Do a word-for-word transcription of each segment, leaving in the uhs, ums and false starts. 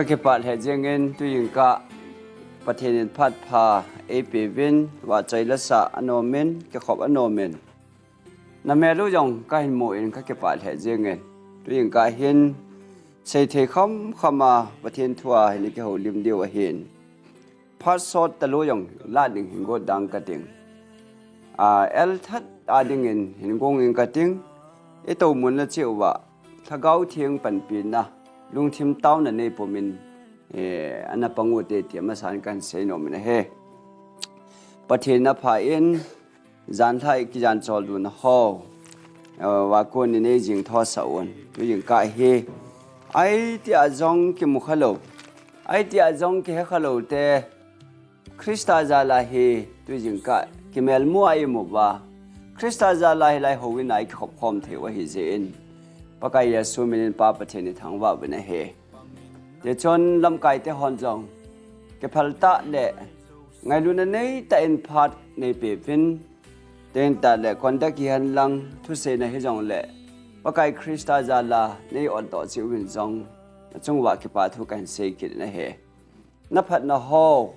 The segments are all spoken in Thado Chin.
Ka kipah lheh jingin tujingkah Pathen in phat pha eipeuvin, vahchoi lasa anomin, kikhop anomin, na mel u jong kahin mu in ka kipah lheh jingin, tujingkah hin seithei khamkham a Pathen thu a hin kihoulim diu ahin. Phat sot talou jong la ding hin got dang kating. A, el that a dingin hin gong in kating. I tou mun la cheh uva, Lhagao Theng panpina, lungthim taona nei pumin, eh, ana pang u te ti amasan kahin sei nom in ahi. Pathen na pha in, jan lha i kijan chol duna ho, eh, va kon in ei jing tho sa un. Tujingkah hi, ai ti a jong kimu kha lou, ai ti a jong kihe kha lou te, Christa jal a hi tujingkah kimelmu a i mu uva, Christa jal a hilai houin a i kikhop khom thei u ahi jeh in, Pakai Jesu min in Pa Pathen i thangvah uvin ahi. Tichun lamkai te hon jong kiphal tah le ngailutna nei tah in phat neipeuvin, teng tah le conduct hi hen lang, thuseina hijongle Pakai Christa jal a nei ol toh cheh uvin jong, na chung uva kipa thu kahin sei kit in ahi. Na phatna ho,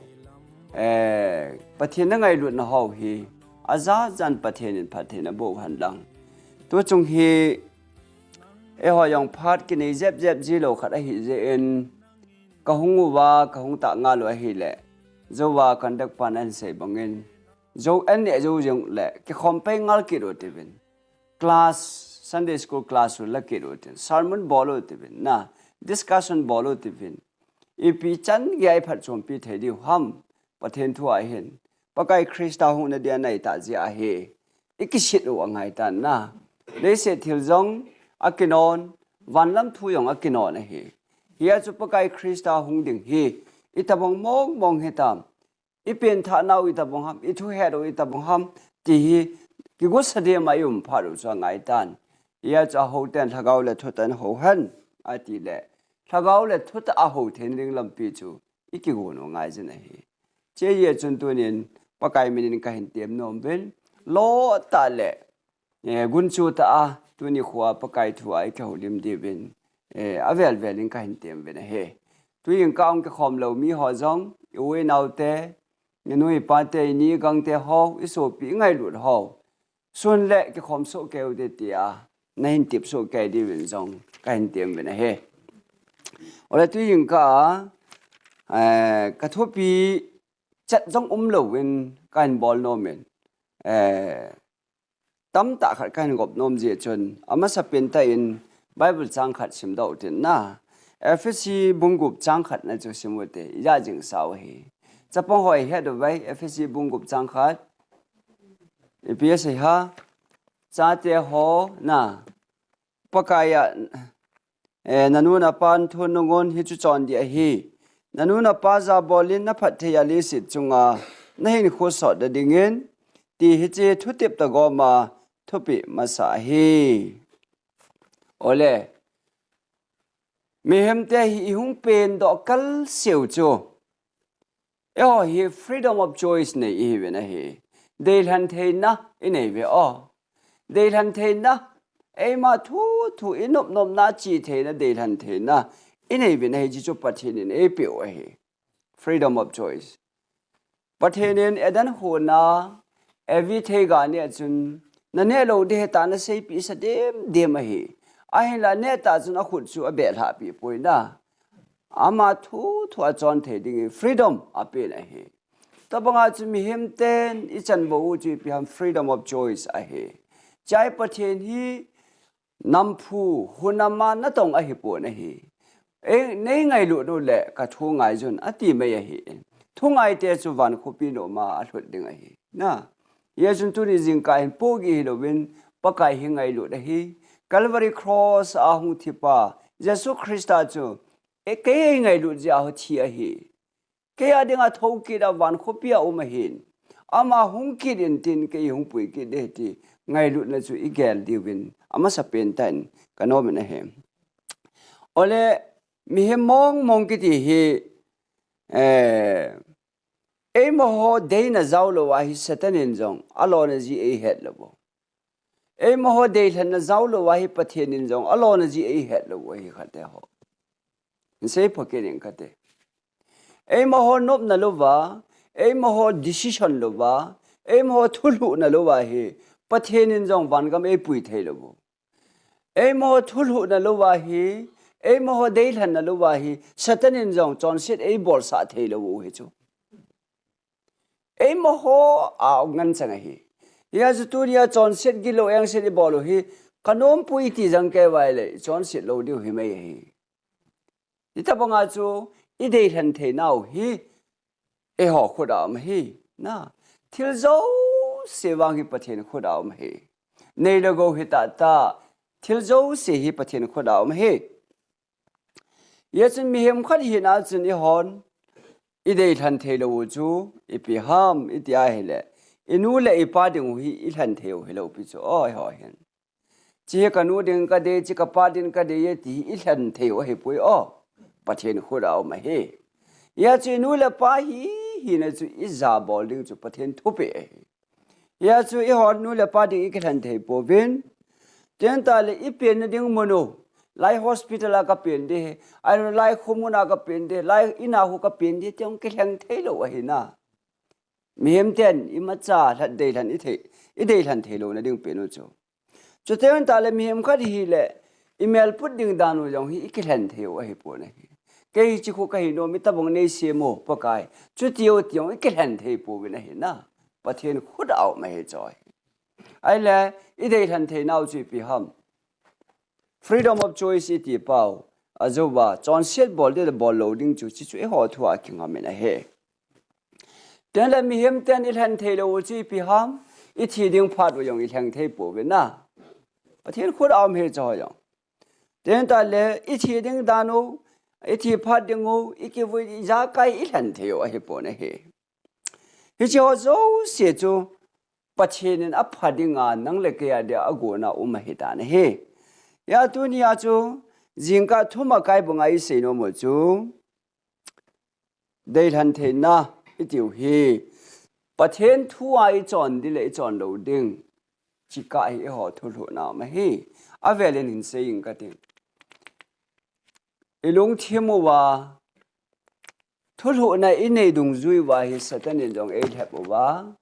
eh, Pathen na ngailutna ho hi, aja jan Pathen in phattheina boh hen lang. Tu chung hi, eiho jong phat kinei jep jep ji lou khat ahi jeh in, ka hung uva, ka hung tah ngal u ahile, jou va conduct pan ahin sei bangin, jou an neh jou jong le, kikhom pei ngal kit u tivin. Class, Sunday school class u la kit u tin, sermon bol u tivin, na, discussion bol u tivin. Ipi chan gei a i phatchompi thei diu ham, Pathen thu a hin, Pakai Christa hung na dia nei tah jeh a hi, i kisit u angai tan na. Leiset thil jong akinon, vanlam thu jong akinon ahi. Hia chu Pakai Christa hung ding hi, i tabang mong mong hitam, i penthah nau i tabang ham, i thu het u i tabang ham, ti hi kigot sa dem a i um phat u chu angai tan. Hia chu a hou ten Lhagao le thutah in hou hen, ati le, Lhagao le thutah a hou theina ding lampi chu i kigon u ngai jin ahi. Hiche jeh chun tunin Pakai min in kahin tem nom uvin, lo tah le, eh, gunchu tah a, tuni khoa Pakai thu a i kihoulim diuvin, eh, avel vel in kahin tem uvin ahi. Tujingkah hung kikhom lou mi ho jong, i u i nao te, i nu i pa te, i ni i gang te ho, i sopi i ngailut ho, sun le kikhom soh kei u te tia, na hin tep soh kei diuvin jong kahin tem uvin ahi. Ole tujingkah a, eh, ka thupi chet jong um louvin kahin bol nom in, eh, tamtah khat kahin gop nom jeh chun, amasapen tah in Bible chang khat simdoh u tin na. Ephesi bung gup chang khat na chu sim u te, ija jing sa u ahi. Chapang ho i het u vai, Ephesi bung gup chang khat. Ipi asei ham, chate ho na, Pakai a, eh, na nu na pan thunungun hichu chondih ahi. Na nu na pa jabol in na phatthei a leiset chunga na hinkho sot na dingin, ti hiche thutep tah gom a thupeh masa ahi. Ole, mihem te hi i hung pendoh kalseu chu, eiho hi freedom of choice nei i hiuvin ahi. Deilhen theina i nei uve o. Deilhen theina, eima thu thu i nop nopna che theina, deilhen theina i nei uvin ahi, hichu Pathen in eipeh u ahi. Freedom of choice. Pathen in Eden hon a, Evi theiga neh chun, na neh lou ding ahi tia ana seipeh sa dem dem ahi. Ahinla aneh tah chun akhut chu abeh lhah peh poi na. Ama thu thu a chon thei dingin freedom apen ahi. Tabanga chu mihem ten i chanvo u chu ipi ham, freedom of choice ahi. Hiche Pathen hi namphu, hunam a natong ahipon ahi. Ei, nei ngailut u le ka thu ngai un ati mai ahi. Thu ngai te chu van khopi nom a alhut ding ahi. Na, hijeh chun tuni jingkah hin pohgih hilouvin Pakai hi ngailut ahi. Calvary Cross a hung thipa Jesu Christa chu, e, kei ei ngailut jeh a thi ahi. Kei a dinga thou kit a van khopi a um ahin. Ama hung kit in tin kei hung pui kit ding ahi ti ngailutna chu i gel diuvin amasapen tah in ka nom in ahi. Ole, mihem mong mong kiti hi, eh, eima ho deina jao lou a hi Satan in jong alona ji eihet lou u. Eima ho deilhenna jao lou a hi Pathen in jong alona ji eihet lou u ahi khate ho. Hinsei pha kit ing kate. Eimaho nopna louva, eimaho decision louva, eimaho thulhuhna louva hi Pathen in jong vangam eipui thei lou u. Eimaho thulhuhna louva hi, eimaho deilhenna louva hi Satan in jong chonset eibolsah thei lou u hi chu. Eimaho a ngan chang ahi. Hia chu tunia chonset gilou engset ibol u hi, kanompui ti jang kei vai le chonset lou diu hi mai ahi. Hitabanga chu ideilhen theinau hi eiho khut a um ahi. Na, thil jouse vang hi Pathen khut a um ahi. Nei le gou hi tahtah, thil jouse hi Pathen khut a um ahi. Hia chun mihem khat hina chun eihon ideilhen thei lou u chu ipi ham iti ahile, inu le ipa ding u hi ilhen thei u hilou pi chu, o, eiho hin. Chi hi kanu ding kadei, chi kapa ding kadei e ti hi ilhen thei u ahipoi o. Pathen khut a um ahi. Hia chu inu le pa hi, hina chu ijabol ding chu Pathen thupeh ahi. Hia chu eihon nu le pa ding ikilhen thei pouvin. Tentale ipenna ding mun u. Lai hospital a kapen ding, ahilou lai khomun a kapen ding, lai in a khu kapen ding, ti hung kilhen thei lou ahi na. Mihem ten imacha lhat deilhen ithei, ideilhen thei louna ding pen u chu. Chuteng tale mihem khat hile, imelput ding dan u jong hi ikilhen thei u ahipon ahi. Kei hichi khu kahi nom, hitabang neisem o Pakai, chuti o ti jong ikilhen thei pouvin ahi na. Pathen khut a um ahi chu ahi. Ahile, ideilhen theinau chu ipi ham. Freedom of choice iti pau. Ajouva, chonset bol ding le bol lou ding chu, chi chu eiho thu a kingam in ahi. Tengle mihem ten ilhen thei lou u chu ipi ham, ithi ding phat u jong ilhen thei pouvin na. Pathen khut a um ahi chu jong. Tentale, ithi ding dan u, ithi phat ding u, ikivui ijakai ilhen thei u ahipon ahi. Hiche ho jouse chu Pathen in apha dinga nang le kei a dia agona um ahitan ahi. Hia tunia chu jingkah thum akai banga isei nom u chu, deilhen theina itiu hi Pathen thu a ichon ding le ichon lou ding. Chikah hi eiho thulhuhna um ahi. Avel in hinsei ing kati. Ilungthim uva, thulhuhna inei dungjui uva hi Satan in jong eilhep uva.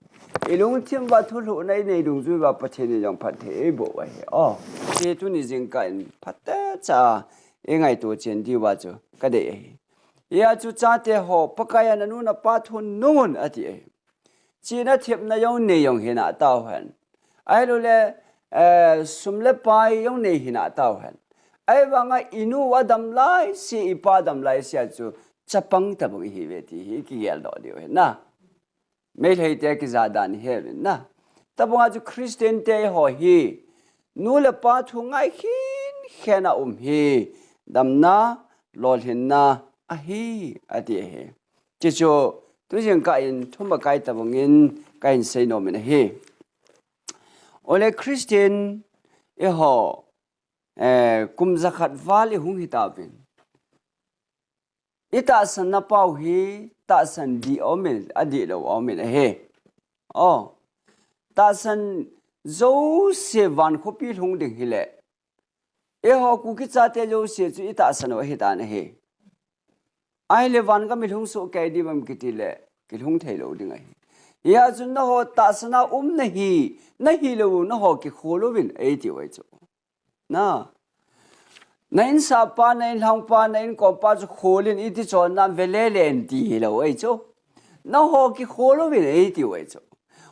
Ilungthim uva thulhuhna inei dungjui uva Pathen in jong phatthei eiboh u ahi. O, hiche tuni jingkah in phatecha ingaito chen diuva chu kadei ahi. Hia chu chate ho, Pakai a nanu napa thu nungun ati ahi. Chihna thepna jong nei jong hina tauhen. Ahilouleh, eh, sum le pai jong nei hina tauhen. Ahivanga inu adam laise, ipa adam laise a chu chapang tabang ihiuve ti hi kigeldoh diu ahi na. Meitei te kija dan hi ahi na. Tabanga chu Christian te ho hi nu le pa thu ngai khin khen a um hi damna, lolhinna ahi, ati ahi. Hichu tujingkah in thum akai tabangin kahin sei nom in ahi. Ole Christian eiho, eh, kum jakhat val ihung hitauvin. Itahsanna pau hi tahsan dih aumin, adihlou aumin ahi. O, tahsan jouse vankhopi lhung ding hile, eiho Kuki chate jouse chu itahsan u ahitan ahi. Ahile vangam ilhung soh kei diu vem kitile, kilhung theilou ding ahi. Hia chun nangho tahsan a um nahi, nahilou u nangho kikhol uvin eitiu ahi chu. Na, na insahpa, na inlhangpa, na inkompa chu kholin iti chonna velele in ti hilou ahi chu. Nangho kikhol uvin eitiu ahi chu.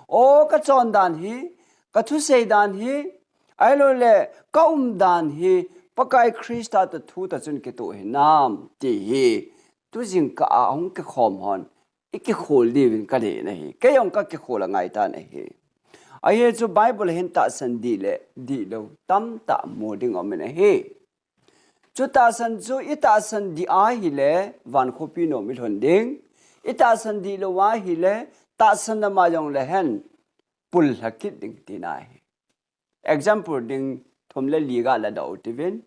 O, kachon dan hi, kathusei dan hi, ahilouleh kaum dan hi Pakai Christa toh thu toh chun kitoh hinam ti hi tujingkah a hung kikhom hon ikikhol diuvin kadei ahi. Kei jong kakikhol angaitan ahi. Ahi chu Bible hin tahsan dih le dihlou tamtah mu ding aumin ahi. Chu tahsan chu itahsan dih ahile vankhopi nom ilhon ding. Itahsan dihlou ahile tahsan lama jongle hen pullha kit ding tina ahi. Example ding thum le li galadoh u tivin.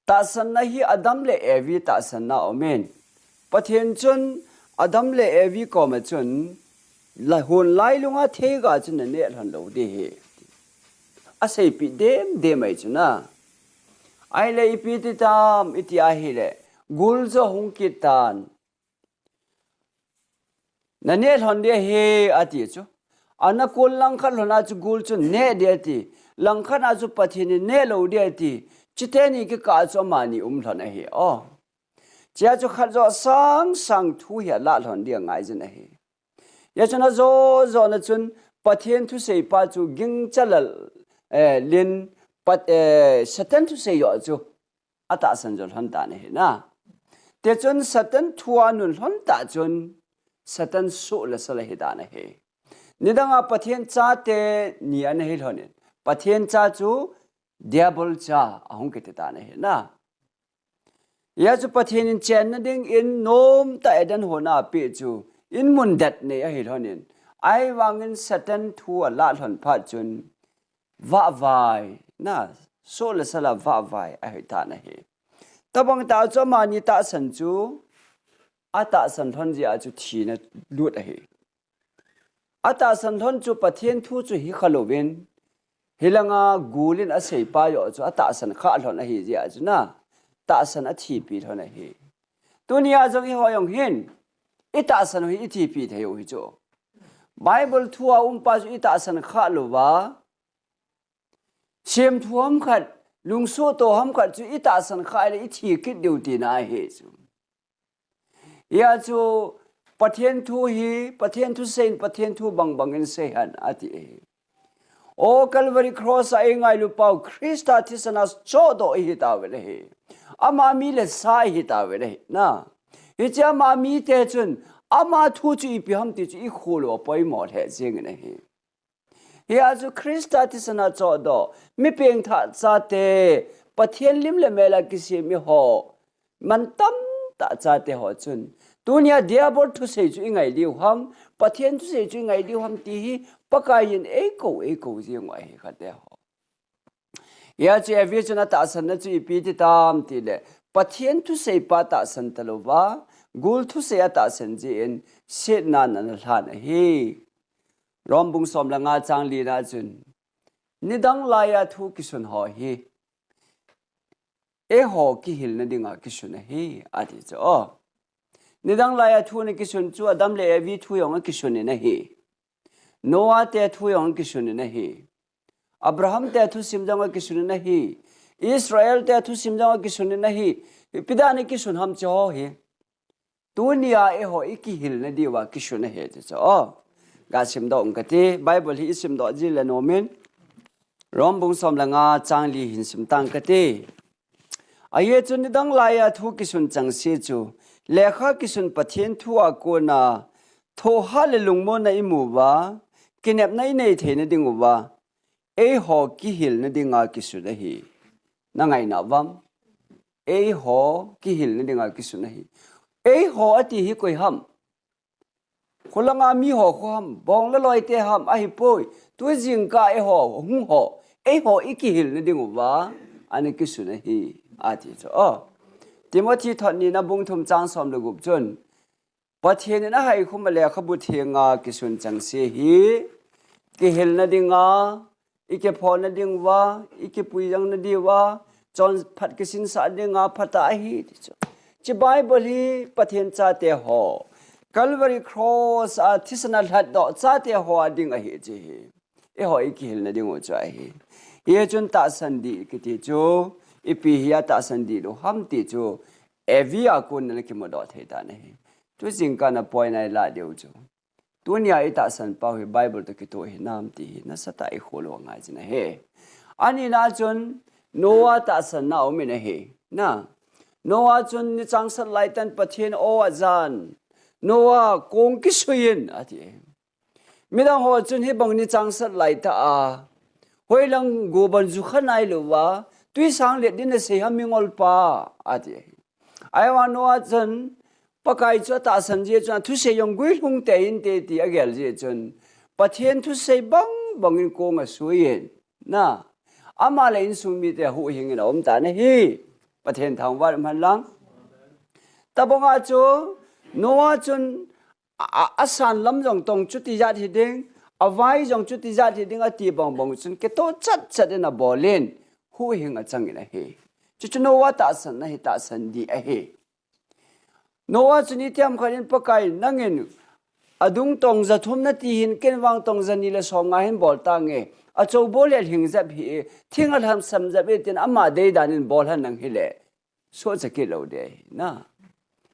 Tahsanna hi Adam le Evi tahsanna aumin. Pathen chun Adam le Evi koma chun la-, hun lailunga theiga chu naneh lhon lou ding ahi, aseipeh demdem ahi chu na. Ahile ipi ti tam iti ahile, gul chu ahung kit tan. Na neh lhon ding ahi ati chu. Ana kul langkhat lhon a chu gul chu neh ding ati. Langkhat a chu Pathen in neh lou ding ati. Chuteni kikah chu amani um lhon ahi. O. Chia chu khat joh sang sang thu hi alah lhon ding angai jin ahi. Hia chun ajo jo na chun Pathen thusei pa chu gingcha lal, eh, lin pat, eh, Satan thusei joh chu atahsan jo lhon tan ahi na. Te chun Satan thu a nun lhon ta chun Satan soh le sal ahi tan ahi. Nidang a Pathen chate ni ana hi lhon in. Pathen cha chu Diabol cha ahung kiti tan ahi na. Hia chu Pathen in chenna ding in nomtah Eden hon a apeh chu in mun det nei ahi lhon in. Ahivangin Satan thu alah lhon phat chun vahvai, na, soh le sal a vahvai ahi tan ahi. Tabang tah chu amani tahsan chu, atahsan lhon jeh a chu thina lut ahi. Atahsan lhon chu Pathen thu chu hi kha louvin, hilanga gul in asei pa joh chu atahsan kha lhon ahi jeh a chu na, tahsan athipi lhon ahi. Tunia jong eiho jong hin, itahsan u hi ithipi thei u hi chu. Bible thu a um pa chu itahsan kha louva, semthu ham khat, lungsuhto ham khat chu itahsan kha le ithi kit diu tina ahi chu. Hia chu Pathen thu hi, Pathen thusei in, Pathen thu bangbang in sei hen ati ahi. O Calvary Cross a eingailu pau Christa thisan a chohdoh ihi tauve le hi. Ama mi le sa ihi tauve le hi. Na. Hiche ama mite chun ama thu chu ipi ham ti chu ikholou a poimo lheh jeng in ahi. Hia chu Christa thisan a chohdoh, mi pengthah chate, Pathen lim le mel a kisem eiho, mantam tah chate ho chun, tunia Diabol thusei chu ingai diu ham, Pathen thusei chu ingai diu ham ti hi, Pakai in eikou, eikou jing u ahi khate ho. Hia chu Evi chun atahsan na chu ipi ti tam ti le, Pathen thusei pa tahsan talouva, gul thusei atahsan jeh in, setna in ana lhan ahi. Rom bung som le nga chang li na chun, nidang laiya thu kisun ho hi, eiho kihilna dinga kisun ahi, ati chu. O. Nidang laiya thu ana kisun chu Adam le Evi thu jong akisun in ahi. Noah te thu jong akisun in ahi. Abraham te thusim jong akisun in ahi. Israel te thusim jong akisun in ahi. Ipi dan a kisun ham chu ho hi. Tunia eiho ikihilna diuva kisun ahi ti chu. O, ga simdoh ung kati, Bible hi isimdoh ji le nom in. Rom bung som le nga chang li hin sim tang kati. Ajeh chu nidang laiya thu kisun chengse chu, lekha kisun Pathen thu a kona, thohhat le lungmonna imu uva, kinepna inei theina diuva, eiho kihilna dinga kisun ahi. Na ngaina uvam? Eiho kihilna dinga kisun ahi. Eiho ati hi koi ham? Kholanga mi ho kho ham, bong le loi te ham, ahipoi. Tu jingkah eiho, hung ho, eiho ikihilna diuva, ana kisun ahi, ati chu. O. Timothy thot ni na bung thum chang som le gup chun, Pathen in ahaikhum a lekhabu thenga kisun chengse hi, kihilna dinga, ikipholna diuva, ikipui jangna diuva, chonphat kisinsah dinga phatah ahi ti chu. Hiche Bible hi Pathen chate ho, Calvary Cross a thisan a lhatdoh chate ho a ding ahi ti hi. Eiho ikihilna diu chu ahi. Hichun tahsan dih kiti chu, ipi hi atahsan dih lou ham ti chu, Evi a kona ana kimudoh thei tan ahi. Tu jingkah a point a ilah diu chu, tunia itahsan pau hi Bible toh kitoh hinam ti hi nasatah a ikhol u angai jin ahi. Ani na chun Noah tahsan na um in ahi. Na. Noah chun nichangsat laitah in Pathen aw ajan. Noah kong kisui in ati. Midang ho chun hibang nichangsat laitah a, hoilang goban jukha nailouva, twisang let ding nasei ham mingol pa, ati. Ahivang Noah chun, Pakai chu atahsan jeh chun, athusei jong guilhung tei inte ti agel jeh chun, Pathen thusei bang bangin kong asui in, na, ama le insung mite huhhing in aum tan ahi, Pathen thangvah man lang. Tabang a chu, Noah chun, a, a, asan lam jong tong chuti jat hi ding, avai jong chuti jat hi ding ati bang bang chun kitoh chat chat in abol in, huhhing achang in ahi. Chuchu Noah tahsanna hi tahsan dih ahi. Noah chun itiham khat in Pakai nangin adung tong ja thum nati hin ken vang tong ja ni le som nga hin bol tange. Achou bol le lhing jep hih e, thing alham sam jep e tin ama dei dan in bol hen nang hile. Sohcha kit lou ding ahi na.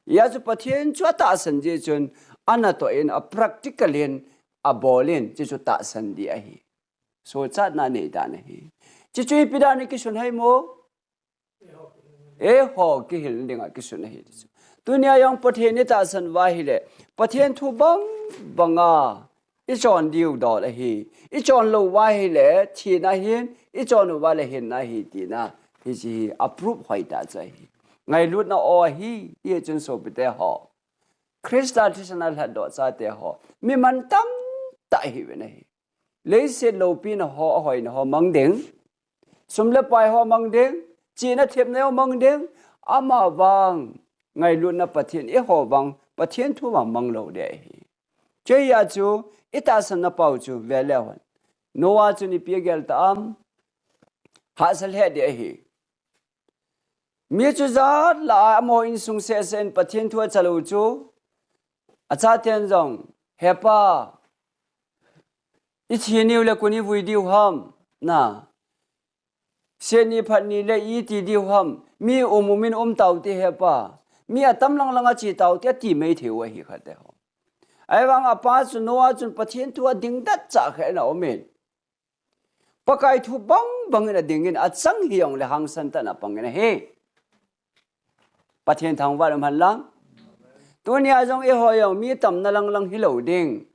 Hijeh chun Pathen chu atahsan jeh chun anatoh in a practical in abol in chuchu tahsan dih ahi. Sohchatna nei dan ahi. Chuchu ipi dan in kisun ham? Eiho kihil dinga kisun ahi. Tunia jong Pathen itahsan uva ahile, Pathen thu bang banga ichon diu dol ahi. Ichon lou uva ahile, thina ahin, ichon uva le hinna ahi tina. Hiche hi a proof hoitah chu ahi. Ngailutna aw ahi, hichun sopite ho. Christa thisan a lhatdoh chate ho. Mi mantam tah ihiuvin ahi. Leiset loupina ho, ahoina ho mang ding. Sum le pai ho mang ding. Chihna thepna ho mang ding. Amavang ngailutna Pathen, eiho vang Pathen thu vang mang lou ding ahi. Chuti a chu, itahsanna pau chu, ve leu hen. Noah chun ipi agel tam. Hahsa lheh ding ahi. Mi chu jat lah a amaho insung seh seh in Pathen thu achalou chu. Achaten jong, He Pa, ithi niu le koi in ivui diu ham, na. Seh ni phat ni le iti diu ham, mi um um in um tau te He Pa. Mi atam lang lang a che tau te ati mai thei u ahi khat te ho. Ahivang apa chu Noah chun Pathen thu a dingdet chah khen a um in. Pakai thu bang bang in ading in achang hijong le hangsan tah in apang in ahi. Pathen thangvah in um hen lang. Tunia jong eiho jong mi tamna lang lang hilou ding.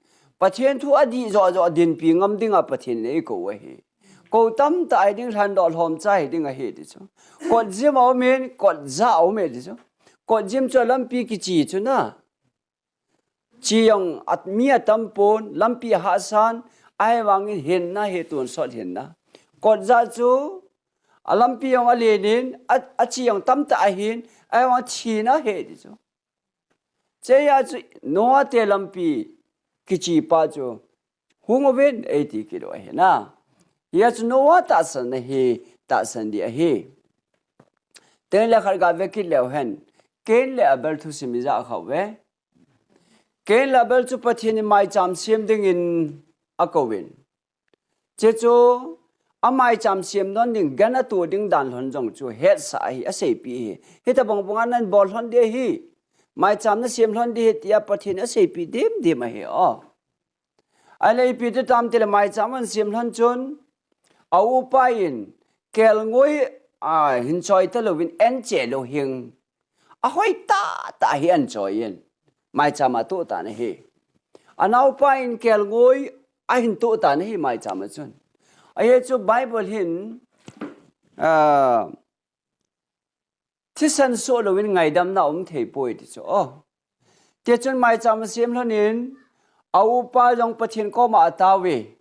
Pathen thu adih joh joh dinpi ngam dinga Pathen in eikou u ahi. Kou tamtah hiding lhandoh lhomcha hiding ahi ti chu. Kotjim aum in, kotjah aum e ti chu. Kotjim chu lampi kiche chu na. Che jong at mi atam pon, lampi ahahsan, ahivangin hinna hi tonsot hinna. Kotjah chu, alampi jong alen in, a, ache jong tamtah ahin, ahivang thina ahi ti chu. Chuti a chu Noah te lampi kiche pa chu, hung uvin eiti kit u ahi na. Hijeh chun Noah tahsanna hi tahsan dih ahi. Teng le khat ga ve kit leu hen. Cain le Abel thusim ija kha uve. Cain le Abel chu Pathen in maicham sem dingin akouvin. Chuche chu amaicham sem lhon ding, gan atoh ding dan lhon jong chu hetsah ahi, aseipi ahi. Hitobang banga nabol lhon ding ahi. Maicham nasem lhon ding ahi tia Pathen in aseipi dimdim ahi o. Ahile ipi ti tam tile maicham ahin sem lhon chun, a upa in kelngoi, a, ahin choi talouvin an che lou hing. Ahoi tah tah hi ahin choi in. Maicham atoh tan ahi. Anaopa in kelngoi ahin toh tan ahi maicham a chun. Ajeh chu Bible hin, a, thisan soh louvin ngaidamna um thei poi ti chu. O. Tichun maicham asem lhon in, a upa jong Pathen koma atao e.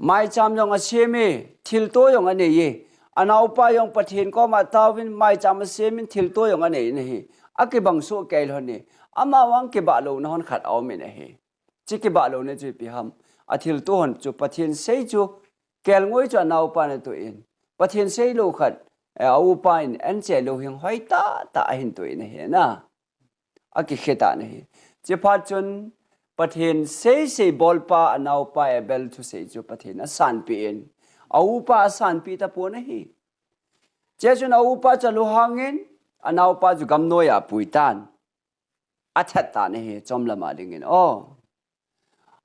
Maicham jong asem e, thilto jong anei e. Anaopa jong Pathen koma ataovin, maicham asem in thilto jong anei in ahi. Akibang soh kei lhon e. Amavang kibah louna hon khat aum in ahi. Chuche kibah louna chu ipi ham. Athilto hon chu Pathen sei chu kelngoi chu anaopa in atoh in. Pathen sei lou khat, eh, a upa in an che lou hing hoi tah tah ahin toh in ahi na. Akikhe tan ahi. Chuphat chun Pathen sei sei bolpa anaopa Abel thusei chu Pathen in asanpeh in. A upa asanpeh tapon ahi. Chuche chun a upa chu alunghang in, anaopa chu gamnoi a apui tan. Athat tan ahi, chomlam a dingin. O.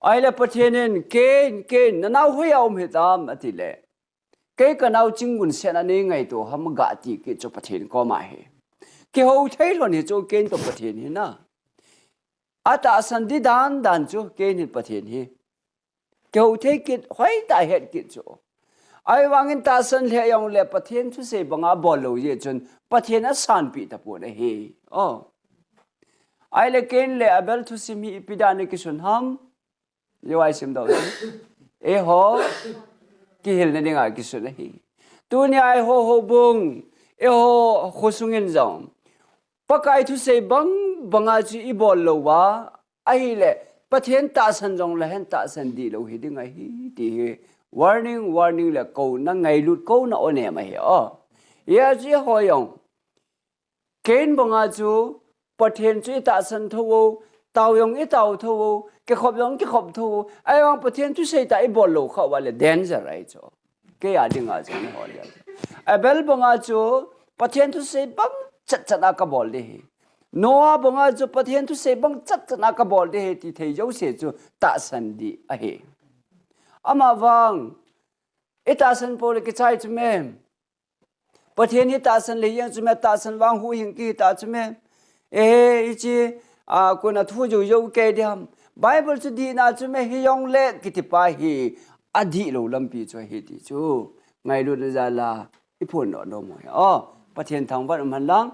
Ahile Pathen in, Cain, Cain, nanao hoiya um hitam, atile. Kei kanao chinggun sen a nei ngaito ham ga ti kit chu Pathen koma ahi. Kihou thei lhon hi chu Cain toh Pathen hi na. Atahsan di dan dan chu Cain hin Pathen hi. Kihou thei kit, hoitah het kit chu. Ahivangin tahsan lheh jongle Pathen thusei banga abol lou jeh chun Pathen asanpeh tapon ahi. O. Ahile Cain le Abel thusim hi ipi dan a kisun ham. Jou a isim doh. Eiho kihilna dinga kisun ahi. Tunia eiho houbung, eiho khosung in jong Pakai thusei bang banga chu ibol lou uva, ahile Pathen tahsan jong lehen tahsan dih lou hiding ahi, ti hi warning, warning le kouna, ngailut kouna onem ahi o. Hia chu eiho jong Cain banga chu Pathen chu itahsan thou, tao jong itao thou, kikhop jong kikhop thou. Ahivang Pathen thusei tah ibol lou khah uva le danger ahi chu. Kei a dinga chu eiho le. Abel banga chu Pathen thusei bang chatchat a kabol ding ahi. Noah banga chu Pathen thusei bang chatchat a kabol ding ahi ti thei jouse chu tahsan dih ahi. Amavang itahsan pou le kichai chu mem. Pathen hi tahsan le jeng chu mem, tahsan vang huhhing kihi ta chu mem. Eh, hiche, a, kona thu jou jou kei ding ham. Bible chu dihna chu mem, hijongle kiti pa hi adih lou lampi chu ahi ti chu ngailutna jal a iphondoh nom u ahi. O, Pathen thangvah um hen lang.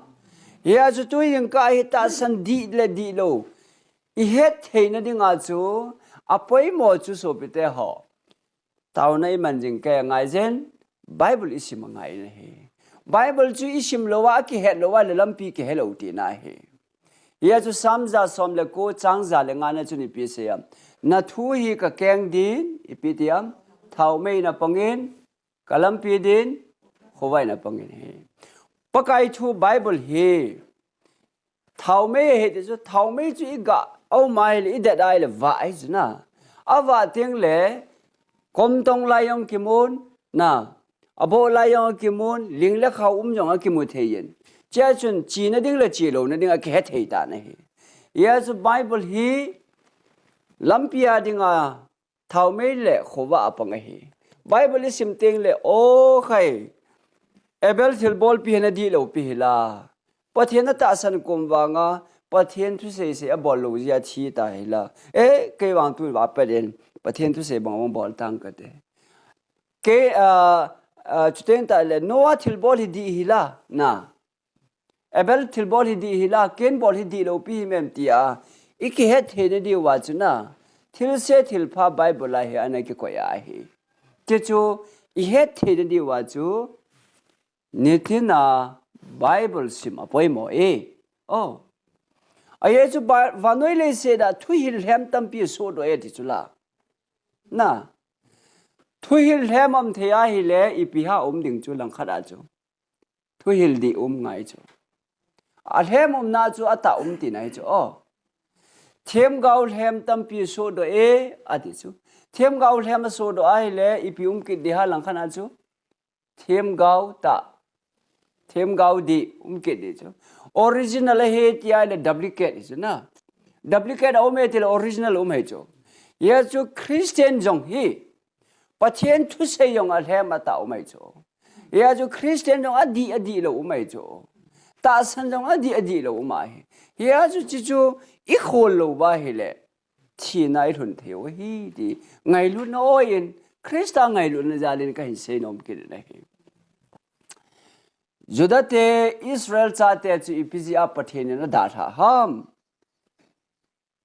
Hia chu tu jingkah hi tahsan dih le dih lou ihet theina dinga chu apoimo chu sopite ho, taona iman jing kei angai jin, Bible isim angai in ahi. Bible chu isim lou a, akihet lou a le lampi kihe lou tina ahi. Hia chu Psalm ja som le ko chang ja le nga na chun ipi asei em. Na thu hi kakeng din, ipi ti em, thaomei in apang in, kalampi din, khovah in apang in ahi. Pakai thu Bible hi thaomei ahi ti chu, thaomei chu iga, aum a ahile idet a ahile vah ahi chu na. Avah teng le, kom tong lai jong kimun, na, aboh lai jong kimun, ling le khao um jong akimu thei in. Chea chun chena ding le chelouna ding akihe thei tan ahi. Hia chu Bible hi lampi a dinga thaomei le khovah apang ahi. Bible isim teng le, o khai, Abel thilbolpi hi ana dih lou pi hi la. Pathen atahsan kom vanga, Pathen thusei sei abol lou jeh a thi ta hi la. Eh, kei vang tun va pet in, Pathen thusei bang bang bol tang kate. Kei, ah, ah, chuteng tah le, Noah thilbol hi dih hi la, na. Abel thilbol hi dih hi la, Cain bol hi dih lou pi hi mem tia ikihet theina diuva chu na, thilse thilpha Bible a hi ana kikoi ahi. Ti chu ihet theina diuva chu nitina Bible sim apoimo e. O. Ajeh chu ba-, vannoi leiset a thuhil lhem tampi sodoh e ti chu la. Na. Thuhil lhem um thei ahile ipi ham um ding chu langkhat a chu. Thuhil dih um ngai chu. Alhem umna chu atah um tina ahi chu. O. Themgao lhem tampi sodoh e, ati chu. Themgao lhem asodoh ahile, ipi um kit ding ham langkhat a chu. Themgao tah. Themgao dih um kit ding chu. Original ahi ti ahile duplicate hi chu na. Duplicate aum e tile original um ahi chu. Hia chu Christian jong hi Pathen thusei jong alhem atah um ahi chu. Hia chu Christian jong adih, adih lou um ahi chu. Tahsan jong adih, adih lou um ahi. Hia chu chi chu ikhol lou uva ahile, thina ilhun thei u ahi ti ngailutna oi in, Christa ngailutna jal in kahin seinom kit in ahi. Juda te, Israel chate chu ipi jeh a Pathen in adalhah ham.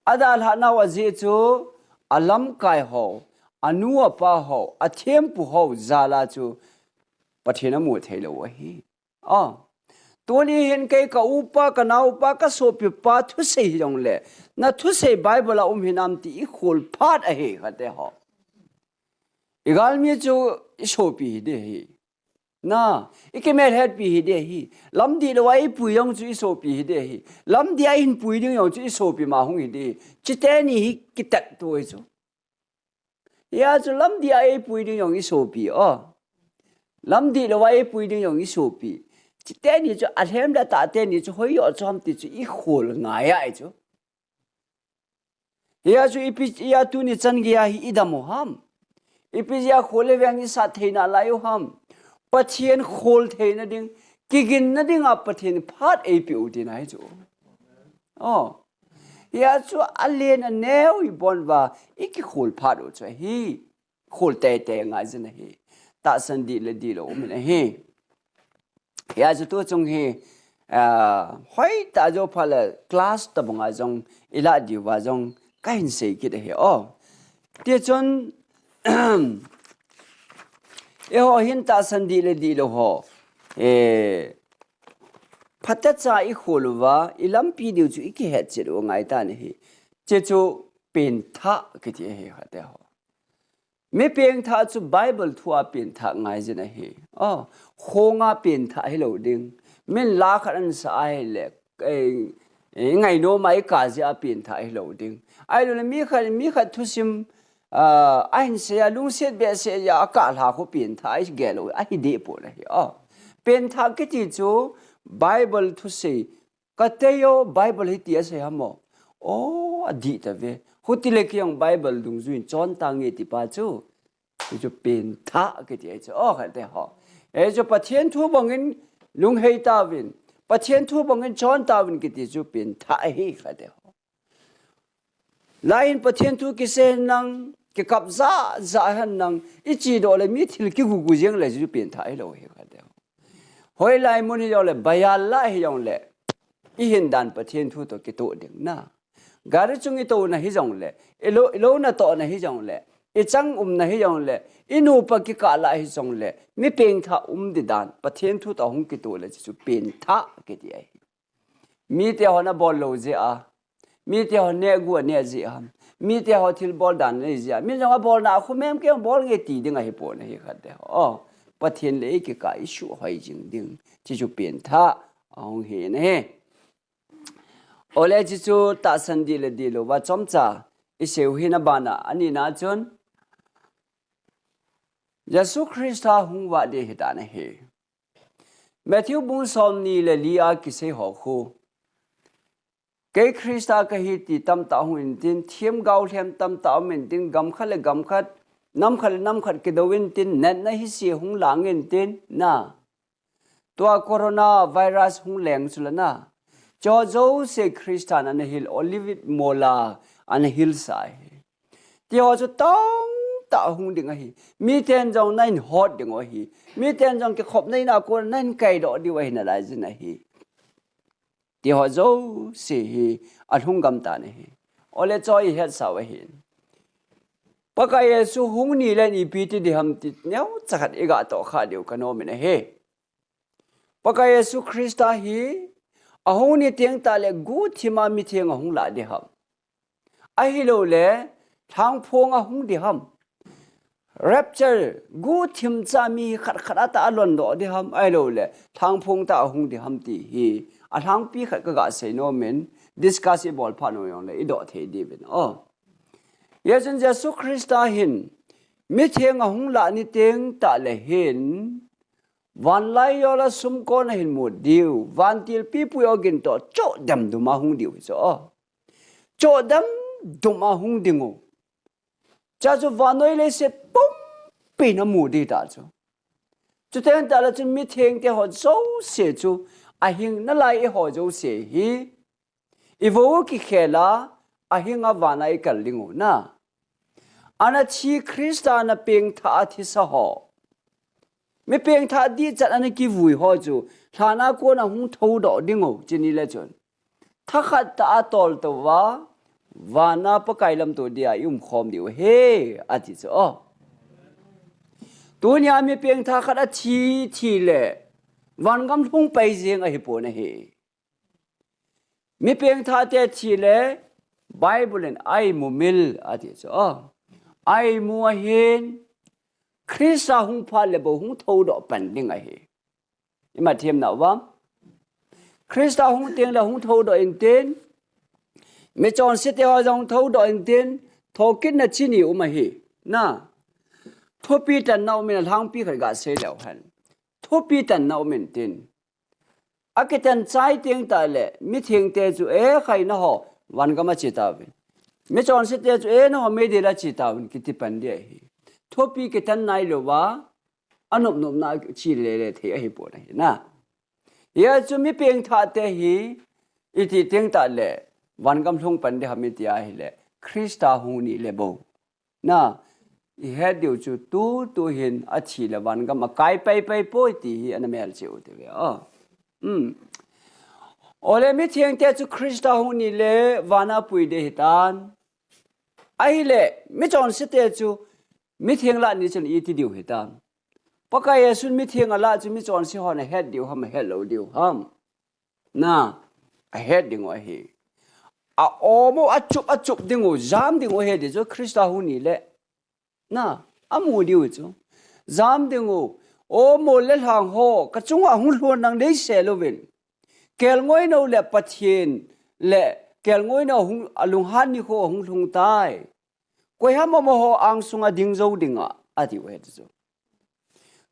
Adalhah nau ajeh chu alamkai ho, anu apa ho, athempu ho jal a chu Pathen amu thei lou u ahi. A. Tuni hin kei ka upa, ka naopa, ka sopipa thusei hijongle, na thusei Bible a um hinam ti ikhol phat ahi kate ho. Igalmi chu isopi hi ding ahi. Na, ikimelhetpi hi ding ahi. Lamdih lou a ipui jong chu isopi hi ding ahi. Lamdih a ihin pui ding jong chu isopi ma hung hi ding ahi. Chiteni hi kitet to ahi chu. Hia chu lamdih a ipui ding jong isopi, o. Lamdih lou a ipui ding jong isopi. Chiteni chu alhem le atah teni chu hoijoh chu ham ti chu ikhol ngai ahi chu. Hia chu ipi jeh a tuni chan geiya hi idam u ham. Ipi jeh a khol le veng isat thei nalai u ham. Pathen khol theina ding, kiginna dinga Pathen phat eipeh u tina ahi chu. O. Hia chu alen aneo ibon uva ikikhol phat u chu ahi. Khol teitei ngai jin ahi. Tahsan dih le dih lou um in ahi. Hia chu tu chung hi, ah, hoitah a jou phat le class tobang a jong ilah diuva jong kahin sei kit ahi. O. Tichun, eiho hin tahsan dih le dih lou ho, eh, phatechan ikhol uva, ilampi diu chu ikihet chet u ngai tan ahi. Che chu pengthah kiti ahi kate ho. Mi pengthah chu Bible thu a pengthah ngai jin ahi. Oh, khonga pengthah hilou ding. Min la khat ansa ahile, eh, eh, ngainom a ikah jeh a pengthah hilou ding. Ahilouleh mi khat, mi khat thusim, ah, ahin sei a, lungset behseh a akah lha khu pengthah ahi gel lou, ahi deh pon ahi. Oh, pengthah kiti chu Bible thusei, ka tei o, Bible hiti asei ham o. Oh, adih tave. Hutile kei jong Bible dungjuiyin chon tange ti pa chu. Hichu pengthah kiti ahi chu. Oh, khat te ho. Hichu Pathen thu bangin lunghei tauvin, Pathen thu bangin chon tauvin kiti chu pengthah ahi, khat te ho. Laiyin Pathen thu kisei hen lang, kikap jah jah hen lang, iche doh le mi thil kigugu jeng le chu pengthah hilou ahi, khat te ho. Hoilai mun hijongle, bazaar lah hijongle, ihin dan Pathen thu toh kitoh ding na. Gari chung itouna hijongle, ilou, ilou natohna hijongle, ichang umna hijongle, inupa kikah lah hijongle, mi pengthah um ding dan Pathen thu toh hung kitoh le chu pengthah kiti ahi. Mite hon abol lou jeh a, mite hon nehgu aneh jeh ham, mite ho thilbol dan anei jeh a, mi jong abolna a khumem kei jong bol nge ti ding ahi pon ahi, khat te ho. Oh, Pathen le ikikah isuh hoi jing ding, chuchu pengthah ahung hi in ahi. Ole chuchu tahsan dih le dih louva chomcha iseiu hin, abana, anina chun Jesu Christa hung vah ding ahitan ahi. Matthew bung somni le li a kisei ho khu, kei Christa kahi ti tamtah hung intin, themgao lhem tamtah um intin, gam khat le gam khat, nam khat le nam khat kidou intin, natna hise hung lang intin, na. Tua corona virus hung leng chu la na. Chuho jouse Christan ana hil, Olivet mol a ana hilsa ahi. Tiho chu tamtah hung ding ahi. Miten jong nahin hot ding u ahi. Miten jong kikhopna in a kon nahin kaidoh diu ahi nalaijin ahi. Tiho jouse hi alhung gam tan ahi. Ole chu ihetsau ahin. Pakai Jesu hung ni le ipi ti ding ham ti neocha khat iga tohkhah diu kanom in ahi. Pakai Jesu Christa hi ahung ni teng tah le guhthim a mitheng ahung lah ding ham? Ahilouleh lhangphong ahung ding ham? Rapture, guhthim cha mi khat khat a tah a alhung doh ding ham? Ahilouleh lhangphong tah ahung ding ham ti hi alhangpi khat kaga seinom in, discuss ibol phat u jongle idoh thei diuvin. Oh. Hijeh chun Jesu Christa hin mitheng ahung lah ni teng tah le hin, vanlaijol a sumkon ahin mut diu, vantil pipu ogin toh choh dem dum a hung diu hi chu. Choh dem dum a hung ding u. Chuche chu vannoi leiset pumpin amu ding ta chu. Chuteng tah le chun mithengte ho jouse chu, ahing nalai eiho jouse hi, ivo u kikhel a, ahing a van a ikal ding u na. Ana thi, Christa ana pengthah a thisa ho, mi pengthah dihchan ana kivui ho chu lhan a kon a hung thoudoh ding u, chuni le chun thakhat tah a toltou va, van a Pakai lamto dia iumkhom diu ahi, ati chu. Oh. Tunia mi pengthah khat athi, thi le vangam lhung pai jeng ahipon ahi. Mi pengthahte thi le Bible in aimumil ati chu. Oh. Aimu ahin, Christa hung phat le bou hung thoudoh pan ding ahi. Ima themna uvam? Christa hung teng le hung thoudoh intin, michonse te ho jong hung thoudoh intin, thokitna chi ni um ahi. Na, thupi tanna um in alhangpi khat ga sei leu hen. Thupi tanna um intin. Akitan chai teng tah le, mithengte chu, e, khai nangho vangam a che tauvin. Michonse te chu, e, nangho meidil a che tauvin, kiti pan ding ahi. Thupi kitan nailouva, anop nopna a che lele thei ahipon ahi na. Hijeh chun mi pengthahte hi, iti teng tah le, vangam lhung pan ding ham iti ahile, Christa hung ni le bou. Na, ihet diu chu tutu hin athi le vangam akai paipai poi ti hi ana melchih u tive. Oh. Hmm. Ole mithengte chu Christa hung ni le van a pui ding ahitan. Ahile, michonse te chu mitheng lah ni chun iti diu hitam? Pakai Jesun mitheng alah chu michonse hon ahet diu ham, ahet lou diu ham? Na, ahet ding u ahi. A-om u, achup, achup ding u, jam ding u ahi ti chu Christa hung ni le. Na, amu diu chu. Jam ding u, O mol le lhang ho, kachunga hung lhun nang deisel uvin. Kelngoi nou le Pathen le kelngoi nou hung alunghan nikho hung lhung tai. Koiham amaho angsunga ding jou dinga, ati uve chu.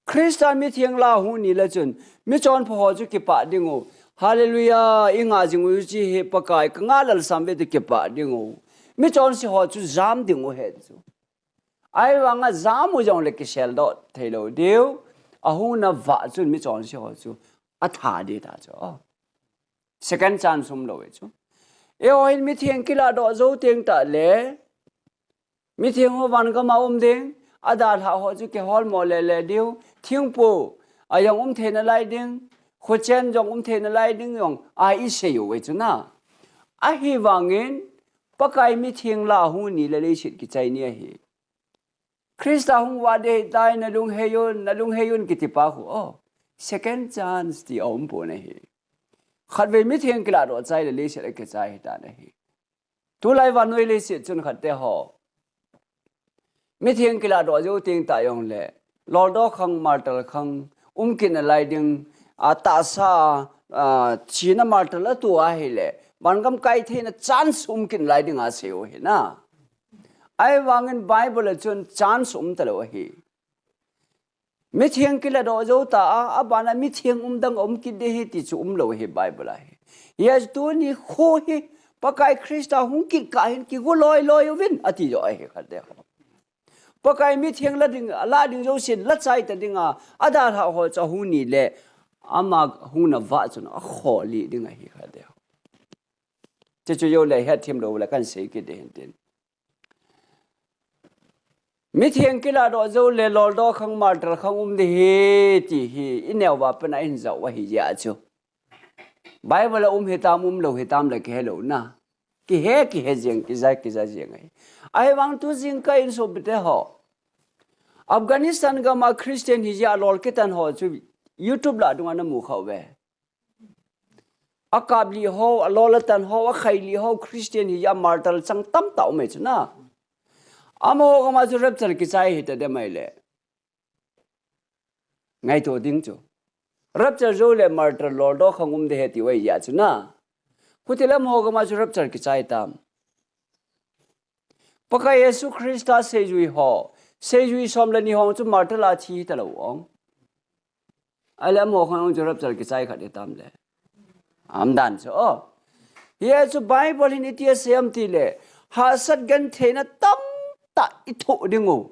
Christa mitheng la hung ni le chun, michonpha ho chu kipah ding u. Hallelujah, i nga jing u chu hi Pakai ka nga lal sam ve ti kipah ding u. Michonse ho chu jam ding u ahi chu. Ahivanga jam u jongle kiseldoh thei lou diu. Ahung na vah chun michonse ho chu atha ding ta chu. Second chance um lou e chu. Eiho hin mitheng kiladoh jou teng tah le, mitheng ho vangam a um ding, adalhah ho chu kihol mo le le diu, thingpu a jong um thei nalai ding, khochen jong um thei nalai ding jong a i sei uve chu na. Ahivangin, Pakai mitheng la hung ni le leiset kichai ni ahi. Christa hung vah ding ahitai, nalung hei un, nalung hei un kiti pa khu. Oh, second chance ti aum pon ahi. Khatvei mitheng kiladoh chai le leiset a kichai ahitan ahi. Tulai vannoi leiset chun khatte ho. Mitheng kiladoh jou teng tah jongle, loldoh khang, martyr khang, um kit nalai ding, atahsa, a, thina martyr atu ahile, vangam kai theina chance um kit nalai ding asei u ahi na. Ahivangin Bible a chun chance um talou ahi. Mitheng kiladoh jou ta a, abana mitheng um dang um kit ding ahi ti chu um lou ahi Bible a hi. Hijeh chun tuni kho hi, Pakai Christa hung kit kah hin kigo loi loi uvin, ati jo ahi khatte ho. Pakai mitheng la ding, la ding jousen la chai ta dinga, adalhah ho chu ahung ni le, ama hung na vah chun akholi ding ahi khatte ho. Chuchu jou le hethem lou le kan sei kit ding ahi tin. Mitheng kiladoh jou le loldoh khang martyr khang um ding ahi ti hi, i neo va pen a i hin jao u ahi jeh a chu. Bible a um hitam um lou hitam le kihe lou na. Kihe, kihe jeng, kija, kija jeng ahi. Ahivang tu jingkah in sopite ho. Afghanistan gam a Christian hi jeh a lol kitan ho chu YouTube lah dunga na mu khah uve. Akap lih ho, alol atan ho, akhai lih ho, Christian hi jeh a martyr chang tamtah um e chu na. Amaho gam a chu rapture kichai hita dem ahile. Ngaito ding chu. Rapture jou le martyr loldoh khang um ding ahi ti u ahi jeh a chu na. Hiti le amaho gam a chu rapture kichai tam. Pakai Jesu Christa seijui ho, seijui som le ni ho chu martyr a thi talou ong. Ahile amaho khang chu rapture kichai khat hitam le. Umdan chu, oh. Hijeh chu Bible hin iti asei em ti le, hahsat gentheina tamtah i thoh ding u.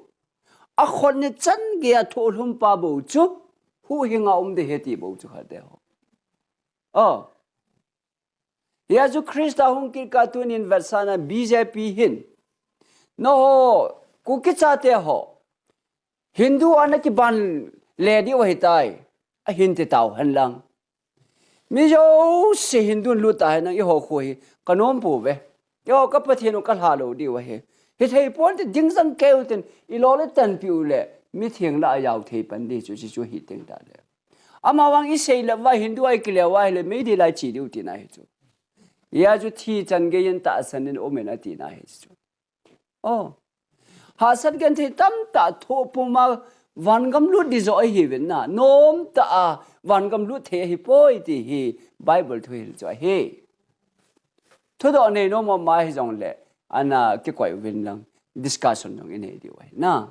Akhut ni chan gei a thoh lhum pa bou chu, huhhing a um ding ahi ti bou chu khatte ho. Oh. Jesu Christa hung kit kah tunin vetsahna B J P hin. Nangho, Kuki chate ho. Hindu a na kiban le diu ahitai. Ahin ti tau hen lang. Mi jouse Hindu in lut ta hen lang eiho khu hi. Ka nom pouve. Eiho ka Pathen u ka lha lou diu ahi. Hithei ponte ding jang keu tin i lol i tanpeh u le. Mitheng lah a jao thei pan ding chu, chu, chu hi teng tah le. Amavang i sei le uva Hindu a i kile uva ahile, meidil a i che diu tina ahi chu. Hijeh a chu thi chan gei in tahsan in um in atina ahi chu. Oh. Hahsat genthei tamtah thoh puma vangam lut ding joh ahiuvin na. Nomtah a vangam lut thei ahipoi ti hi Bible thuhil chu ahi. Thudoh nei nom mama hijongle, ana kikoi uvin lang, discussion jong i nei diu ahi na.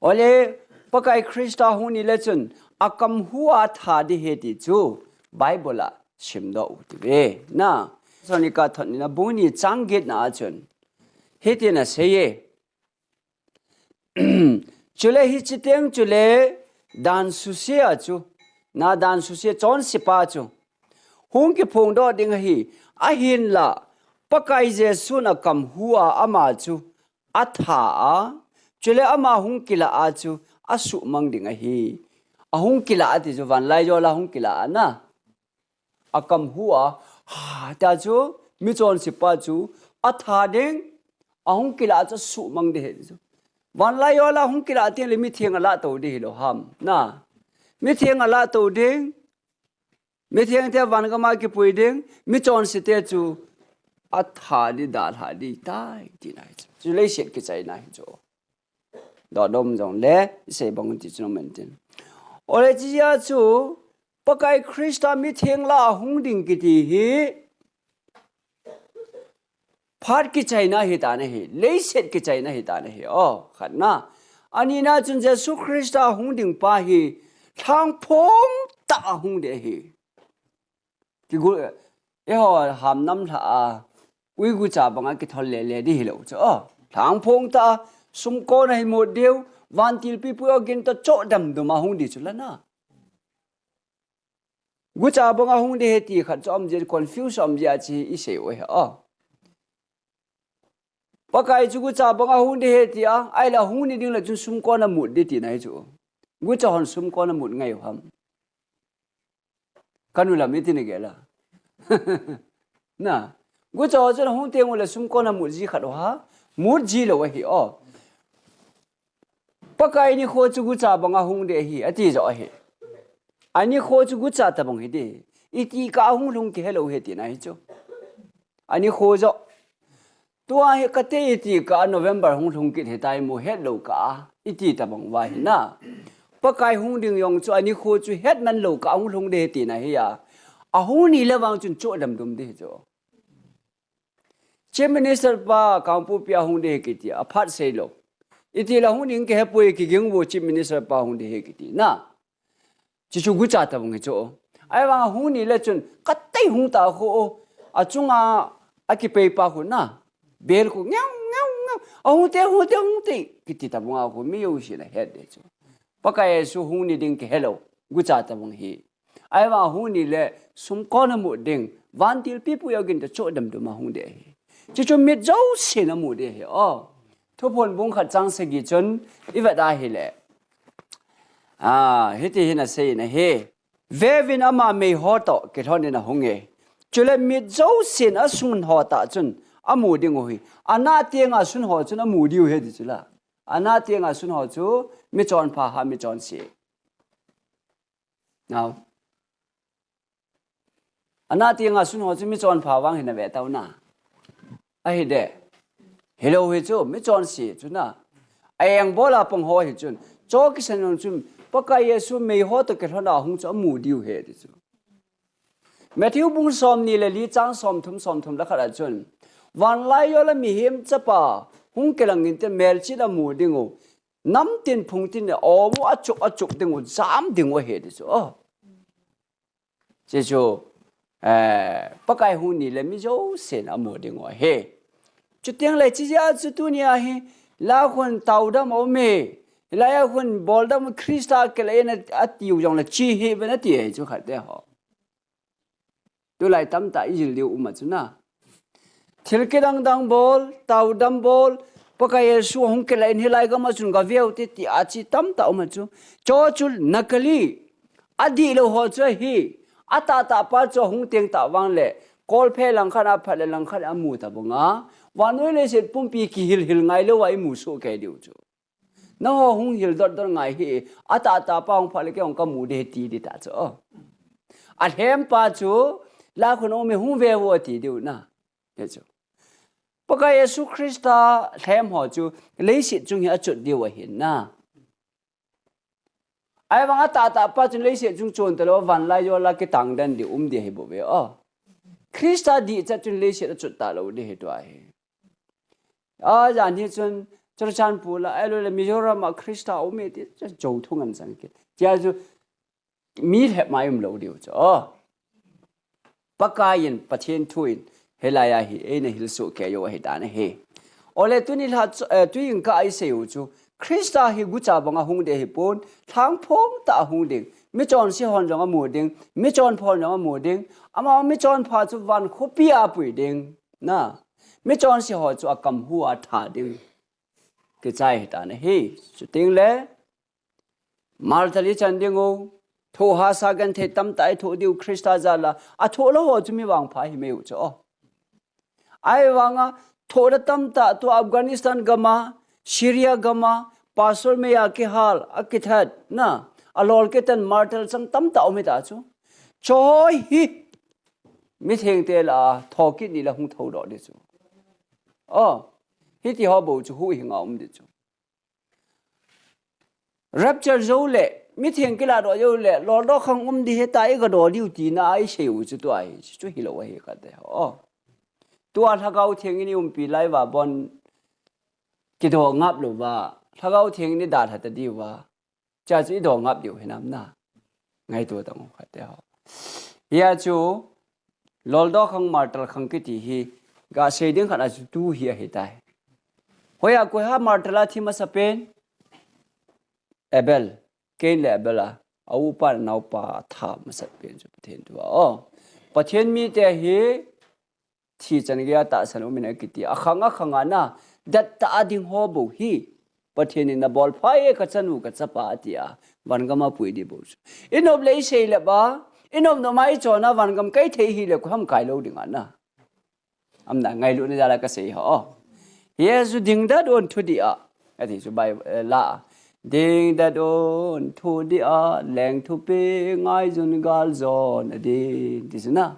Ole, Pakai Christa hung ni le chun, akam hu a tha ding ahi ti chu, Bible a simdoh u ti ve. Na, Thessalonica thot nina bung ni chang get na a chun, hitin asei e. Chule hiche teng chule dan suse a chu, na dan suse chonse pa chu, hung kiphongdoh ding ahi, ahinla, Pakai Jesun akam hu a ama chu, atha a, chule ama hung kilah a chu, asuhmang ding ahi. Ahung kilah ati chu, vanlaijol a hung kilah a na. Akam hu a, ha, tia chu, michonse pa chu, atha ding, ahung kilah chu, asuhmang ding ahi chu. Vanlaijol a hung kilah teng le mitheng alah tou ding hilou ham. Na, mitheng alah tou ding, mitheng te vangam a kipui ding, michonse te chu, atha ding, dalha ding tai, tina ahi chu. Chu leiset kichaina ahi chu. Dodom jongle, i sei bang ti chu nom in tin. Ole chia chu, Pakai Krista mitheng lah a hung ding kiti hi, phat kichaina hi ta na hi, leiset kichaina hi ta na hi, o, khatna. Anina chun Jesu Krista hung ding pa hi, lhangphong tah a hung ding hi. Kigu, eiho ham nam lha a, uigu cha banga kithol le le di hi lo chu, o. Lhangphong tah a, sumkon a hi mut diu, vantilpipu ogin to cho dam dum a hung di chu la na. Gucha banga hung ding he ti khat chu om jia, confuse om jia chi i sei u he, o. Pakai chu gucha banga hung ding he ti a, ai la hung ni ding la chun sumkon a mut di ti na hi chu. Gucha hon sumkon a mut ngai u ham. Kanu la mi ti ni ge la. Na, gucha ho chun hung teng u la sumkon a mut ji khat u ha, mut ji lo hi, o. Pakai nikho chu gucha banga hung ding ahi, ati jo ahi. Anikho chu gucha tabang hi ding. Iti kah a hung lhung kihe lo he ti na hi chu. Anikho jo. Tua hi kate iti kah a November hung lhung kit he tai mu het lo kah a. Iti tabang va hi na. Pakai hung ding jong chu anikho chu het man lo kah a hung lhung ding he ti na hi a. A hung ni le vang chun cho dam dum ding hi chu. Chief Minister pa Kangpokpi a hung ding he kiti, a phat sei lo. Iti la hung ding kihe poi kiging vo Chief Minister pa hung ding he kiti. Na. Chi chu gucha tabang hi chu. Ai vang a hung ni le chun, katei hung ta khu, a chunga, a kipei pa khu na. Bel khu, ngiau, ngiau, ngiau. A hung te, hung te, hung te. Kiti tabang a khu, mi yo si na het de chu. Pakai Jesu hung ni ding kihe lo. Gucha tabang hi. Ai vang a hung ni le sumkon a mut ding, vantilpipu ogin to cho dam dum a hung ding ahi. Chi chu mit jousen a mut ding ahi, o. Thuphon bung khat chang sagi chun i vet a hi le. A, hiti hin a sei na hi. Vevin ama meiho to kilhon in a hung e. Chule mit jousen a sun ho tah chun a mu ding u hi. A na teng a sun ho chun a mu diu he ti chu la. A na teng a sun ho chu mi chonpha ha mi chonse. Nau. A na teng a sun ho chu mi chonpha vang hi na ve tau na. Ahi de. Hi lo hi chu, mi chonse chu na. A eng bol a pang ho hi chun. Cho kisan jong chun, Pakai Jesu meiho to kilhon a hung chu a mu diu he ti chu. Matthew bung som ni le li chang som thum, som thum le khat a chun. Vanlai jol a mihem chapa, hung kilang in te melchih a mu ding u. Nam tin phung tin le, o mu a chup, a chup ding u, jam ding u he ti chu. O. Chi chu, eh, Pakai hung ni le mi jousen a mu ding u ahi. Chuteng le chi jeh a chu tuni a hi, la khun taodam a um e, la ya khun boldam Krista kila in a, a tiu jong le chi hi ben a ti e chu khat te ho. Tulai tamtah i jil diu um a chu na. Thil kidang dang bol, taodam bol, Pakai Jesu hung kila in hilai gam a chun ga veu te ti a chi tamtah um a chu. Cho chu nakali, a dih lo ho chu ahi, a tahtah pa chu hung teng tah vang le, kolphe langkhat a phat le langkhat a mu ta bang a, vannoi leiset pumpi kihil hil ngai lo a i mu soh kei diu chu. Nangho hung hil dot dot ngai hi, a tahtah pa hung phat le kei hung ka mu de ti di ta chu. A lhem pa chu, la khun um e hung ve vo ti diu na. He chu. Pakai Jesu Krista lhem ho chu, leiset chung hi a chot diu ahi na. Ai vang a tahtah pa chun leiset chung chon ta lo, vanlai jol a kitang den di um di hi bo ve o. Krista dih chat chun leiset a chot ta lo di hi tua hi. A jan hi chun, Churachandpur la, ai lo le Mizoram a Krista um e ti, chu jo thu ngan chang ke. Tia chu, mi lhep mai um lo diu chu. O. Pakai in, Pathen thu in, hilai a hi, eina hil soh kei u ahi dan ahi. Ole tuni lha chu, eh, tui in ka ai sei u chu, Krista hi gucha bang a hung ding hi pon, lhangphong tah a hung ding, mi chonse hon jong a mu ding, mi chonpha hon jong a mu ding, ama mi chonpha chu van khopi a pui ding, na, mi chonse ho chu a kam hu a tha ding. Kichai hi ta na hi, chuteng le, Martyr i chan ding u, thoh hahsa genthei tamtah i thoh diu Krista jal a, a thoh lou ho chu mi vangpha hi mai u chu. Ai vang a, thoh na tamtah tu Afghanistan gam a, Syria gam a, pastor mei a kihal, a kithat, na, a lol kitan martyr chang tamtah um hi ta chu. Choi hi, mi thengte lah a, thokit ni la hung thou doh di chu. O, hiti ho bou chu huhhing a um di chu. Rapture jou le, mitheng kiladoh jou le, loldoh khang um ding ahitai, i gadoh diu tina a i sei u chu tua hi, chu hilou ahi kate ho. Tua Lhagao Theng in i umpi lai uva bon kidoh ngap lou uva, Lhagao Theng in i dalha ta diu va, cha chu i doh ngap diu hinam na. Ngaito tang u kate ho. Hia chu loldoh khang martyr khang kiti hi, gasei ding khat a chu tu hi ahitai. Hoiya koiha martyr a thi masapen? Abel, Cain le Abel a, a upa le naopa a that masat pen chu Pathen thu a. O, Pathen mite hi thi chan geiya tahsan umin akiti. Akhang akhang a na, dat tah a ding ho bou hi Pathen in nabol phai e, ka chanu ka chapa ati a, vangam a pui ding bou chu. I nop le i sei le ba, i nop nop ma i chon a vangam kai thei hile, koiham kai lou ding a na. Amna ngailutna jal a kasei ho. Hia chu ding dat un thu dih a, ati chu Bible, eh, la a. Ding dat un thu dih a, leng thupi ngaiyun gal jon a ding, ti chu na.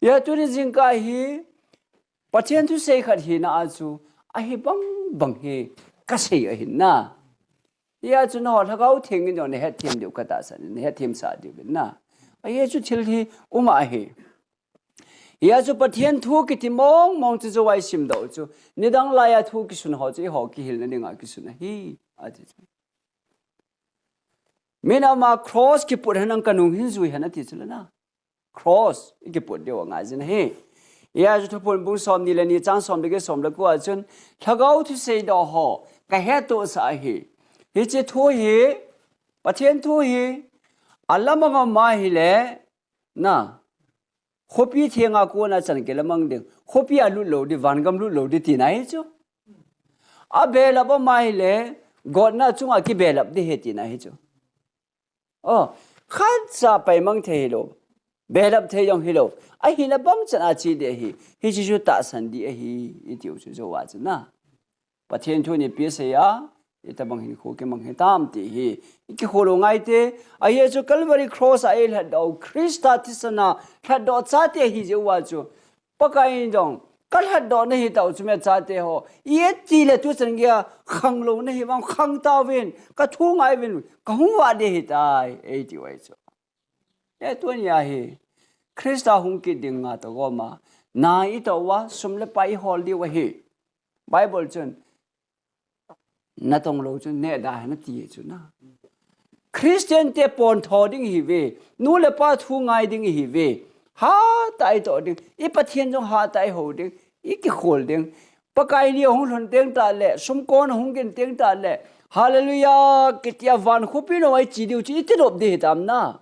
Hia tuni jingkah hi Pathen thusei khat hina a chu ahi bang bang hi kasei ahin na. Hia chu nangho Lhagao Theng in jong nahetthem diu katahsan, nahetthem sah diu vin na. Ahia chu thil hi um ahi. Hia chu Pathen thu kiti mong mong chu jou a i simdoh chu, nidang lai a thu kisun ho chu eiho kihilna dinga kisun ahi, ati chu. Min ama cross kiput hen ang, ka nung hin jui hen ati chu le na. Cross i kiput diu angai jin ahi. Hia chu Thuphon bung somni le ni chang som le get, som le ko a chun, Lhagao thusei doh ho kahettohsah ahi. Hiche thu hi, Pathen thu hi, alam angam ahile, na, khopi thenga kona chan kilamang ding, khopi a lut lou ding, vangam lut lou ding tina hi chu. Abelap ama hile, gotna chunga kibelap ding ahi tina hi chu. O, khatcha paimang thei hilou, belap thei jong hilou, ahina bang chan a che ding ahi, hiche chu tahsan ding ahi, i tiu chu jou a chu na. Pathen thu in ipi asei a, itobang hinkho kimang hitam ti hi i kikhol u ngai te. Ahia chu Calvary Cross a eilhatdoh u, Christa thisan a lhatdoh chate ahi jeh uva chu, Pakai in jong, ka lhatdoh nahi tau chu me chate ho, i ati le tuchan geiya khanglouna hi vang khang tauvin, ka thu ngai uvin, ka hung vah ding ahitai, eiti u ahi chu. E, tunia hi Christa hung kit ding nga toh gom a, na i toh uva, sum le pai i hol diu ahi. Bible chun, natong lou chun neh da hen ati chu na. Christian te pontho ding ihiuve, nu le pa thu ngai ding ihiuve, hatah a i toh ding, i Pathen jong hatah a i hou ding, i kikhol ding. Pakai ni ahung lhun teng tah le, sumkon ahung gin teng tah le, Hallelujah, kitia van khopi nung a i che diu chu iti nop ding hitam na.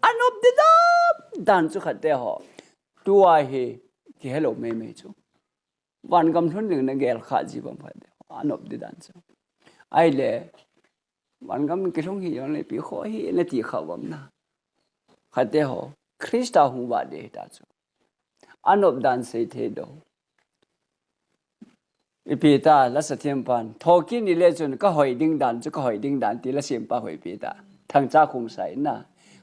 Anop ding dan, dan chu khat te ho. Tua hi kihelou mei mei chu. Vangam lhun ding na gel kha ji bang khat te ho. Anop ding dan chu. Ahile, vangam kilhung hi jong le ipi kho hi nati kha uvam na. Khat te ho, Christa hung vah ding hita chu. Anop dan sei thei doh. Ipi ta, lasa thempan, thokit ni le chun ka hoi ding dan chu, ka hoi ding dan ti la sempa hoi pi ta. Thangcha Khongsai in na.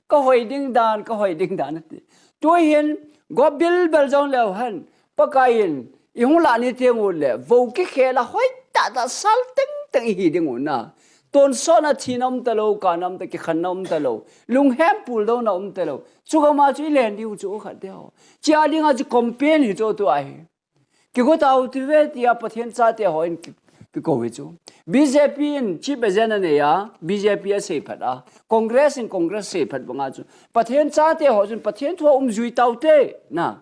Ka hoi ding dan, ka hoi ding dan ati. Tuhin, go bilbel jong leu hen, Pakai in, i hung lah ni teng u le, vo kikhel a hoi tah tah sal teng teng ihi ding u na. Tonsot na thina um talou, kana um ta, kikhenna um talou. Lunghem puldouna um talou. Chu gam a chu i len diu chu khat te ho. Chia ding a chu campaign hi chu tua hi. Kigo tau ti ve tia Pathen chate ho in ki, kikou hi chu. B J P in chief agent anei a, B J P asei phat a, Congress in Congress sei phat banga chu. Pathen chate ho chun Pathen thu a um jui tau te, na.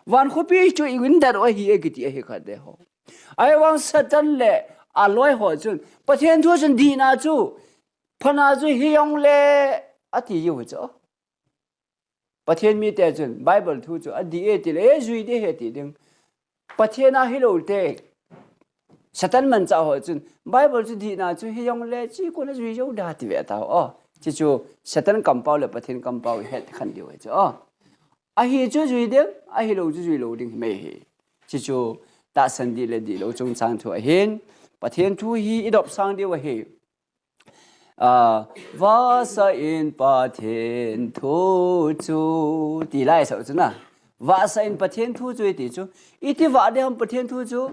Van khopi chu i win dat u ahi e kiti ahi khat te ho. Ahivang Satan le aloi ho chun, Pathen thu chun dihna chu, phana chu hi jong le ati jiu hi chu. Pathen mite chun Bible thu chu adih e ti le, e jui ding ahi ti ding. Pathen a hilou te, Satan manchah ho chun Bible chu dihna chu hi jong le chi kona jui jou da ti ve ta ho. Chi chu Satan kampau le Pathen kampau het khen diu ahi chu. Ahi chu jui ding, ahilou chu jui lou ding hi mai hi. Chi chu tahsan dih le dihlou chungchang thu ahin, Pathen thu hi i dopsang diu ahi. A, vahsa in Pathen thu chu, ti lai sau chu na. Vahsa in Pathen thu chu i ti chu. Iti vah ding ham Pathen thu chu.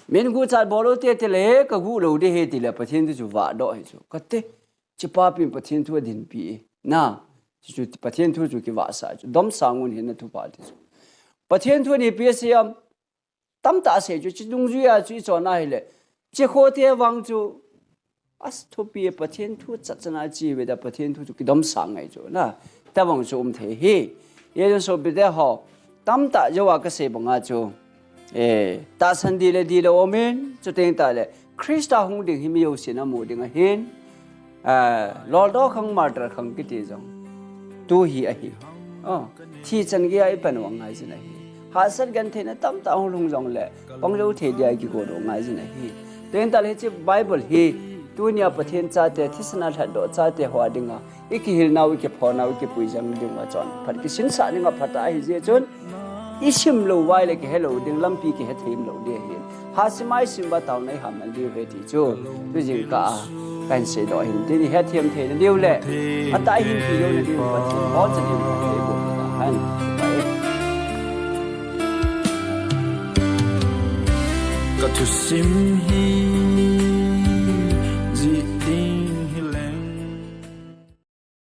Min guchat bol u te ti le, ka gu lou ding ahi ti le, Pathen thu chu vah doh hi chu. Kati. Hiche papi in Pathen thu adinpi e. Na, hichu Pathen thu chu kivahsah chu. Domsang un ahi na thupha ti chu. Pathen thu in ipi asei em? Tamtah asei chu, hiche dungjuia chu ichonna ahile. Hiche khote vang chu, athupi e Pathen thu chatchana chi ve da Pathen thu chu kidomsang ngai chu. Na, tobang chu um thei ahi. Hijeh chun sopite ho, tamtah jouva kasei banga chu. Eh, tahsan dih le dih le um in, chuteng tahle, Christa hung ding hi mi jousen amu ding ahin, ah, loldoh khang martyr khang kiti jong. Tu hi ahi. Oh, thi chan geiya ipan u angai jin ahi. Hahsat gentheina tamtah hung lhung jongle, pang jou thei dia kigo doh ngai jin ahi. Teng tahle hiche Bible hi, tunia Pathen chate, thisan a lhatdoh chate ho dinga, ikihilnau, ikiphonau, ikipuijang dinga chonphat, kisinsah dinga phatah ahi jeh chun, isim lou uva ahile kihe lou ding, lampi kihe thei lou ding ahi. Hahsima isim uva taona ihaman diu ahi ti chu, tujingkah a, kahin seidoh ahin, tuni hethem theina diu le, atah a hin ti jouna diu, Pathen in bolcha diu, Pathen in bolcha diu, amen. Ka thusim hi